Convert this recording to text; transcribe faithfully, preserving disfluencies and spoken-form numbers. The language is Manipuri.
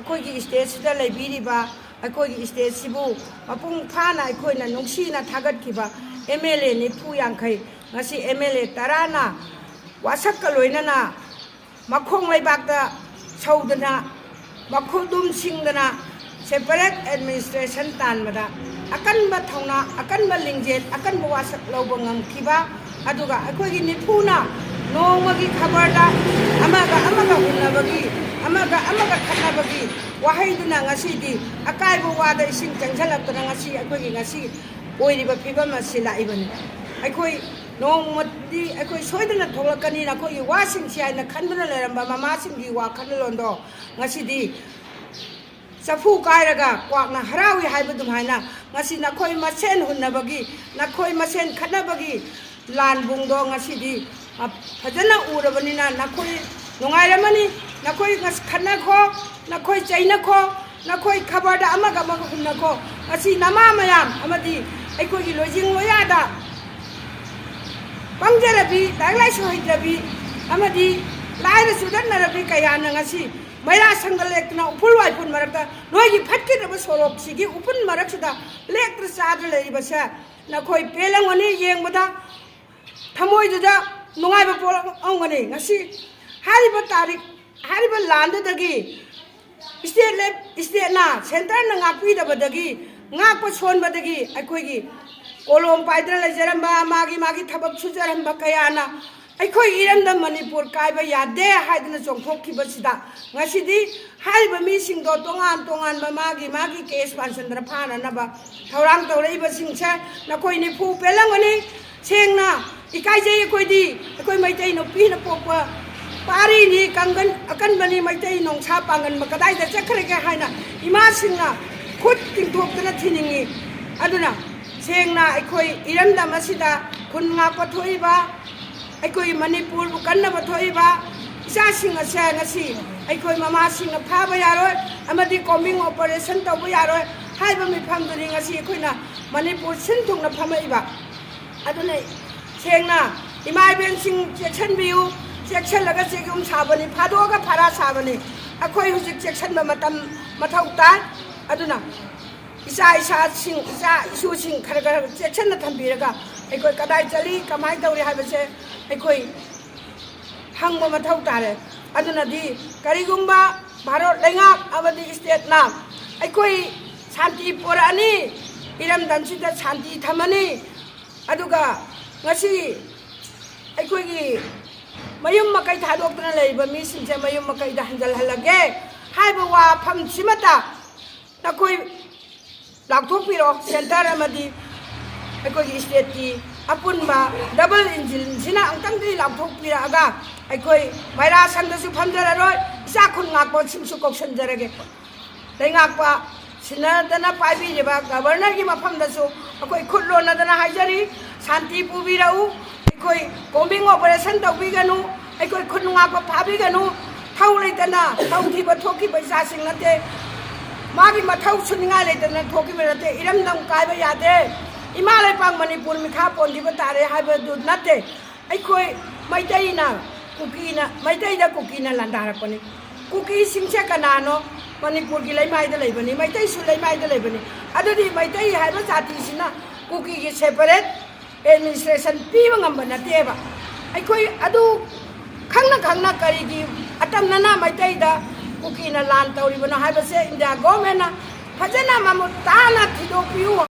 ꯑꯩꯈꯣꯏꯒꯤ ꯁ꯭ꯇꯦꯠꯁꯤꯗ ꯂꯩꯕꯤꯔꯤꯕ, ꯑꯩꯈꯣꯏꯒꯤ ꯁ꯭ꯇꯦꯠꯁꯤꯕꯨ ꯃꯄꯨꯡ ꯐꯥꯅ ꯑꯩꯈꯣꯏꯅ ꯅꯨꯡꯁꯤꯅ ꯊꯥꯒꯠꯈꯤꯕ ꯑꯦꯝ ꯑꯦꯜ ꯑꯦ ꯅꯤꯐꯨ ꯌꯥꯡꯈꯩ, ꯉꯁꯤ ꯑꯦꯝ ꯑꯦꯜ ꯑꯦ ꯇꯔꯥꯅ ꯋꯥꯁꯛꯀ ꯂꯣꯏꯅꯅ ꯃꯈꯣꯡ ꯂꯩꯕꯥꯛꯇ ꯁꯧꯗꯅ, ꯃꯈꯨꯗꯨꯝ ꯁꯤꯡꯗꯅ separate administration ꯇꯥꯟꯕꯗ ꯑꯀꯟꯕ ꯊꯧꯅꯥ, ꯑꯀꯟꯕ ꯂꯤꯡꯖꯦꯜ, ꯑꯀꯟꯕ ꯋꯥꯁꯛ ꯂꯧꯕ ꯉꯝꯈꯤꯕ, ꯑꯗꯨꯒ ꯑꯩꯈꯣꯏꯒꯤ ꯅꯤꯐꯨꯅ ꯅꯣꯡꯃꯒꯤ ꯈꯕꯔꯗ ꯑꯃꯒ ꯑꯃꯒ ꯍꯨꯟꯅꯕꯒꯤ, ꯑꯃꯒ ꯑꯃꯒ ꯈꯠꯅꯕꯒꯤ ꯋꯥꯍꯩꯗꯨꯅ ꯉꯁꯤꯗꯤ ꯑꯀꯥꯏꯕ ꯋꯥꯗ ꯏꯁꯤꯡ ꯆꯪꯁꯤꯜꯂꯛꯇꯅ ꯉꯁꯤ ꯑꯩꯈꯣꯏꯒꯤ ꯉꯁꯤ ꯑꯣꯏꯔꯤꯕ ꯐꯤꯕꯝ ꯑꯁꯤ ꯂꯥꯛꯏꯕꯅꯤ꯫ ꯑꯩꯈꯣꯏ ꯅꯣꯡꯃꯗꯤ ꯑꯩꯈꯣꯏ ꯁꯣꯏꯗꯅ ꯊꯣꯛꯂꯛꯀꯅꯤ, ꯅꯈꯣꯏꯒꯤ ꯋꯥꯁꯤꯡꯁꯤ ꯍꯥꯏꯅ ꯈꯟꯗꯨꯅ ꯂꯩꯔꯝꯕ ꯃꯃꯥꯁꯤꯡꯒꯤ ꯋꯥꯈꯜꯂꯣꯟꯗꯣ ꯉꯁꯤꯗꯤ ꯆꯐꯨ ꯀꯥꯏꯔꯒ ꯀ꯭ꯋꯥꯛꯅ ꯍꯔꯥꯎꯏ ꯍꯥꯏꯕ ꯑꯗꯨꯃꯥꯏꯅ ꯉꯁꯤ ꯅꯈꯣꯏ ꯃꯁꯦꯟ ꯍꯨꯟꯅꯕꯒꯤ, ꯅꯈꯣꯏ ꯃꯁꯦꯟ ꯈꯠꯅꯕꯒꯤ ꯂꯥꯟꯕꯨꯡꯗꯣ ꯉꯁꯤꯗꯤ, ꯑ, ꯐꯖꯅ ꯎꯔꯕꯅꯤꯅ ꯅꯈꯣꯏ ꯅꯨꯡꯉꯥꯏꯔꯝꯃꯅꯤ꯫ ꯅꯈꯣꯏ ꯉꯁ-, ꯈꯠꯅꯈꯣ, ꯅꯈꯣꯏ ꯆꯩꯅꯈꯣ, ꯅꯈꯣꯏ ꯈꯕꯔꯗ ꯑꯃꯒ ꯑꯃꯒ ꯍꯨꯟꯅꯈꯣ꯫ ꯉꯁꯤ ꯅꯃꯥ ꯃꯌꯥꯝ ꯑꯃꯗꯤ ꯑꯩꯈꯣꯏꯒꯤ ꯂꯣꯏꯖꯤꯡ ꯂꯣꯌꯥꯗ ꯄꯪꯖꯔꯕꯤ, ꯂꯥꯏꯔꯤꯛ ꯂꯥꯏꯁꯨ ꯍꯩꯇ꯭ꯔꯕꯤ ꯑꯃꯗꯤ ꯂꯥꯏꯔ ꯆꯨꯗꯠꯅꯔꯕꯤ ꯀꯌꯥꯅ ꯉꯁꯤ ꯃꯩꯔꯥ ꯁꯪꯗ ꯂꯦꯛꯇꯨꯅ ꯎꯐꯨꯜ ꯋꯥꯏꯐꯨꯜ ꯃꯔꯛꯇ ꯅꯣꯏꯒꯤ ꯐꯠꯈꯤꯗ꯭ꯔꯕ ꯁꯣꯔꯣꯛꯁꯤꯒꯤ ꯎꯐꯨꯜ ꯃꯔꯛꯁꯤꯗ ꯂꯦꯛꯇ꯭ꯔ ꯆꯥꯗ꯭ꯔ ꯂꯩꯔꯤꯕꯁꯦ ꯅꯈꯣꯏ ꯄꯦꯜꯂꯝꯒꯅꯤ ꯌꯦꯡꯕꯗ꯫ ꯊꯃꯣꯏꯗꯨꯗ ꯅꯨꯡꯉꯥꯏꯕ ꯄꯣꯛꯂꯝꯒꯅꯤ꯫ ꯉꯁꯤ ꯍꯥꯏꯔꯤꯕ ꯇꯥꯔꯤꯛ, ꯍꯥꯏꯔꯤꯕ ꯂꯥꯟꯗꯨꯗꯒꯤ ꯁ꯭ꯇꯦꯠ ꯂꯦꯞ-, ꯁ꯭ꯇꯦꯠꯅ, ꯁꯦꯟꯇꯔꯅ ꯉꯥꯛꯄꯤꯗꯕꯗꯒꯤ, ꯉꯥꯛꯄ ꯁꯣꯟꯕꯗꯒꯤ ꯑꯩꯈꯣꯏꯒꯤ ꯀꯣꯂꯣꯝ ꯄꯥꯏꯗꯅ ꯂꯩꯖꯔꯝꯕ, ꯃꯥꯒꯤ ꯃꯥꯒꯤ ꯊꯕꯛ ꯁꯨꯖꯔꯝꯕ ꯀꯌꯥꯅ ꯑꯩꯈꯣꯏ ꯏꯔꯝꯗꯝ ꯃꯅꯤꯄꯨꯔ ꯀꯥꯏꯕ ꯌꯥꯗꯦ ꯍꯥꯏꯗꯨꯅ ꯆꯣꯡꯊꯣꯛꯈꯤꯕꯁꯤꯗ ꯉꯁꯤꯗꯤ ꯍꯥꯏꯔꯤꯕ ꯃꯤꯁꯤꯡꯗꯣ ꯇꯣꯉꯥꯟ ꯇꯣꯉꯥꯟꯕ ꯃꯥꯒꯤ ꯃꯥꯒꯤ ꯀꯦꯁ ꯄꯥꯟꯁꯤꯟꯗꯅ ꯐꯥꯅꯅꯕ ꯊꯧꯔꯥꯡ ꯇꯧꯔꯛꯏꯕꯁꯤꯡꯁꯦ ꯅꯈꯣꯏ ꯅꯤꯐꯨ ꯄꯦꯜꯂꯝꯒꯅꯤ꯫ ꯁꯦꯡꯅ ꯏꯀꯥꯏꯖꯩ ꯑꯩꯈꯣꯏꯗꯤ꯫ ꯑꯩꯈꯣꯏ ꯃꯩꯇꯩ ꯅꯨꯄꯤꯅ ꯄꯣꯛꯄ ꯄꯥꯔꯤꯅꯤ, ꯀꯥꯡꯒꯟ ꯑꯀꯟꯕꯅꯤ, ꯃꯩꯇꯩ ꯅꯣꯡꯁꯥ ꯄꯥꯡꯒꯟꯕ ꯀꯗꯥꯏꯗ ꯆꯠꯈ꯭ꯔꯒꯦ ꯍꯥꯏꯅ ꯏꯃꯥꯁꯤꯡꯅ ꯈꯨꯠ ꯇꯤꯡꯊꯣꯛꯇꯅ ꯊꯤꯅꯤꯡꯉꯤ꯫ ꯑꯗꯨꯅ ꯁꯦꯡꯅ ꯑꯩꯈꯣꯏ ꯏꯔꯝꯗꯝ ꯑꯁꯤꯗ ꯈꯨꯟ ꯉꯥꯛꯄ ꯊꯣꯛꯏꯕ ꯑꯩꯈꯣꯏ ꯃꯅꯤꯄꯨꯔꯕꯨ ꯀꯟꯅꯕ ꯊꯣꯛꯏꯕ ꯏꯆꯥꯁꯤꯡ ꯑꯁꯦ ꯉꯁꯤ ꯑꯩꯈꯣꯏ ꯃꯃꯥꯁꯤꯡꯅ ꯐꯥꯕ ꯌꯥꯔꯣꯏ ꯑꯃꯗꯤ ꯀꯣꯝꯕꯤꯡ ꯑꯣꯄꯔꯦꯁꯟ ꯇꯧꯕ ꯌꯥꯔꯣꯏ ꯍꯥꯏꯕ ꯃꯤꯐꯝꯗꯨꯅꯤ ꯉꯁꯤ ꯑꯩꯈꯣꯏꯅ ꯃꯅꯤꯄꯨꯔ ꯁꯤꯟ ꯊꯨꯡꯅ ꯐꯝꯃꯛꯏꯕ꯫ ꯑꯗꯨꯅ ꯁꯦꯡꯅ ꯏꯃꯥ ꯏꯕꯦꯟꯁꯤꯡ ꯆꯦꯛꯁꯤꯟꯕꯤꯌꯨ, ꯆꯦꯛꯁꯤꯜꯂꯒ ꯆꯦꯛꯌꯨꯝ ꯁꯥꯕꯅꯤ, ꯐꯥꯗꯣꯛꯑꯒ ꯐꯔꯥ ꯁꯥꯕꯅꯤ꯫ ꯑꯩꯈꯣꯏ ꯍꯧꯖꯤꯛ ꯆꯦꯛꯁꯤꯟꯕ ꯃꯇꯝ ꯃꯊꯧ ꯇꯥꯏ꯫ ꯑꯗꯨꯅ ꯏꯆꯥ ꯏꯁꯥꯁꯤꯡ, ꯏꯆꯥ ꯏꯁꯨꯁꯤꯡ ꯈꯔ ꯈꯔ ꯆꯦꯛꯁꯤꯟꯅ ꯊꯝꯕꯤꯔꯒ ꯑꯩꯈꯣꯏ ꯀꯗꯥꯏ ꯆꯠꯂꯤ, ꯀꯃꯥꯏꯅ ꯇꯧꯔꯤ ꯍꯥꯏꯕꯁꯦ ꯑꯩꯈꯣꯏ ꯍꯪꯕ ꯃꯊꯧ ꯇꯥꯔꯦ꯫ ꯑꯗꯨꯅꯗꯤ ꯀꯔꯤꯒꯨꯝꯕ ꯚꯥꯔꯠ ꯂꯩꯉꯥꯛ ꯑꯃꯗꯤ ꯏꯁꯇꯦꯠꯅ ꯑꯩꯈꯣꯏ ꯁꯥꯟꯇꯤ ꯄꯨꯔꯛꯑꯅꯤ, ꯏꯔꯝꯗꯝꯁꯤꯗ ꯁꯥꯟꯇꯤ ꯊꯝꯃꯅꯤ, ꯑꯗꯨꯒ ꯉꯁꯤ ꯑꯩꯈꯣꯏꯒꯤ ꯃꯌꯨꯝ ꯃꯀꯩ ꯊꯥꯗꯣꯛꯇꯨꯅ ꯂꯩꯔꯤꯕ ꯃꯤꯁꯤꯡꯁꯦ ꯃꯌꯨꯝ ꯃꯀꯩꯗ ꯍꯟꯖꯜꯍꯜꯂꯒꯦ ꯍꯥꯏꯕ ꯋꯥꯐꯝꯁꯤꯃꯇ ꯅꯈꯣꯏ ꯂꯥꯎꯊꯣꯛꯄꯤꯔꯣ꯫ ꯁꯦꯟꯇꯔ ꯑꯃꯗꯤ ꯑꯩꯈꯣꯏꯒꯤ ꯏꯁꯇꯦꯠꯀꯤ ꯑꯄꯨꯟꯕ ꯗꯕꯜ ꯏꯟꯖꯤꯟꯁꯤꯅ ꯑꯃꯨꯛꯇꯪꯗꯤ ꯂꯥꯎꯊꯣꯛꯄꯤꯔꯛꯑꯒ ꯑꯩꯈꯣꯏ ꯃꯩꯔꯥ ꯁꯪꯗꯁꯨ ꯐꯝꯖꯔꯔꯣꯏ, ꯏꯆꯥ ꯈꯨꯟ ꯉꯥꯛꯄꯁꯤꯡꯁꯨ ꯀꯧꯁꯟꯖꯔꯒꯦ꯫ ꯂꯩꯉꯥꯛꯄ ꯁꯤꯟꯅꯗꯅ ꯄꯥꯏꯕꯤꯔꯤꯕ ꯒꯕꯔꯅꯔꯒꯤ ꯃꯐꯝꯗꯁꯨ ꯑꯩꯈꯣꯏ ꯈꯨꯠ ꯂꯣꯟꯅꯗꯅ ꯍꯥꯏꯖꯔꯤ, ꯁꯥꯟꯇꯤ ꯄꯨꯕꯤꯔꯛꯎ, ꯑꯩꯈꯣꯏ ꯀꯣꯝꯕꯤꯡ ꯑꯣꯄꯔꯦꯁꯟ ꯇꯧꯕꯤꯒꯅꯨ, ꯑꯩꯈꯣꯏ ꯈꯨꯟ ꯉꯥꯛꯄ ꯐꯥꯕꯤꯒꯅꯨ, ꯊꯧ ꯂꯩꯇꯅ, ꯊꯧ ꯊꯤꯕ ꯊꯣꯛꯈꯤꯕ ꯏꯆꯥꯁꯤꯡ ꯅꯠꯇꯦ, ꯃꯥꯒꯤ ꯃꯊꯧ ꯁꯨꯅꯤꯡꯉꯥꯏ ꯂꯩꯇꯅ ꯊꯣꯛꯈꯤꯕ ꯅꯠꯇꯦ, ꯏꯔꯝꯗꯝ ꯀꯥꯏꯕ ꯌꯥꯗꯦ, ꯏꯃꯥ ꯂꯩꯄꯥꯛ ꯃꯅꯤꯄꯨꯔ ꯃꯤꯈꯥ ꯄꯣꯟꯈꯤꯕ ꯇꯥꯔꯦ ꯍꯥꯏꯕꯗꯨ ꯅꯠꯇꯦ꯫ ꯑꯩꯈꯣꯏ ꯃꯩꯇꯩꯅ, ꯀꯨꯀꯤꯅ, ꯃꯩꯇꯩꯗ ꯀꯨꯀꯤꯅ ꯂꯥꯟꯗꯥꯔꯛꯄꯅꯤ꯫ ꯀꯨꯀꯤꯁꯤꯡꯁꯦ ꯀꯅꯥꯅꯣ? ꯃꯅꯤꯄꯨꯔꯒꯤ ꯂꯩꯃꯥꯏꯗ ꯂꯩꯕꯅꯤ, ꯃꯩꯇꯩꯁꯨ ꯂꯩꯃꯥꯏꯗ ꯂꯩꯕꯅꯤ꯫ ꯑꯗꯨꯗꯤ ꯃꯩꯇꯩ ꯍꯥꯏꯕ ꯖꯥꯇꯤꯁꯤꯅ ꯀꯨꯀꯤꯒꯤ ꯁꯦꯄꯔꯦꯠ ꯑꯦꯗꯃꯤꯅꯤꯁꯇ꯭ꯔꯦꯁꯟ ꯄꯤꯕ ꯉꯝꯕ ꯅꯠꯇꯦꯕ꯫ ꯑꯩꯈꯣꯏ ꯑꯗꯨ ꯈꯪꯅ ꯈꯪꯅ ꯀꯔꯤꯒꯤ ꯑꯇꯝꯅꯅ ꯃꯩꯇꯩꯗ ꯀꯨꯀꯤꯅ ꯂꯥꯟ ꯇꯧꯔꯤꯕꯅꯣ ꯍꯥꯏꯕꯁꯦ ꯏꯟꯗꯤꯌꯥ ꯒꯣꯔꯃꯦꯟꯅ ꯐꯖꯅ ꯃꯃꯨꯠ ꯇꯥꯅ ꯊꯤꯗꯣꯛꯄꯤꯌꯨ꯫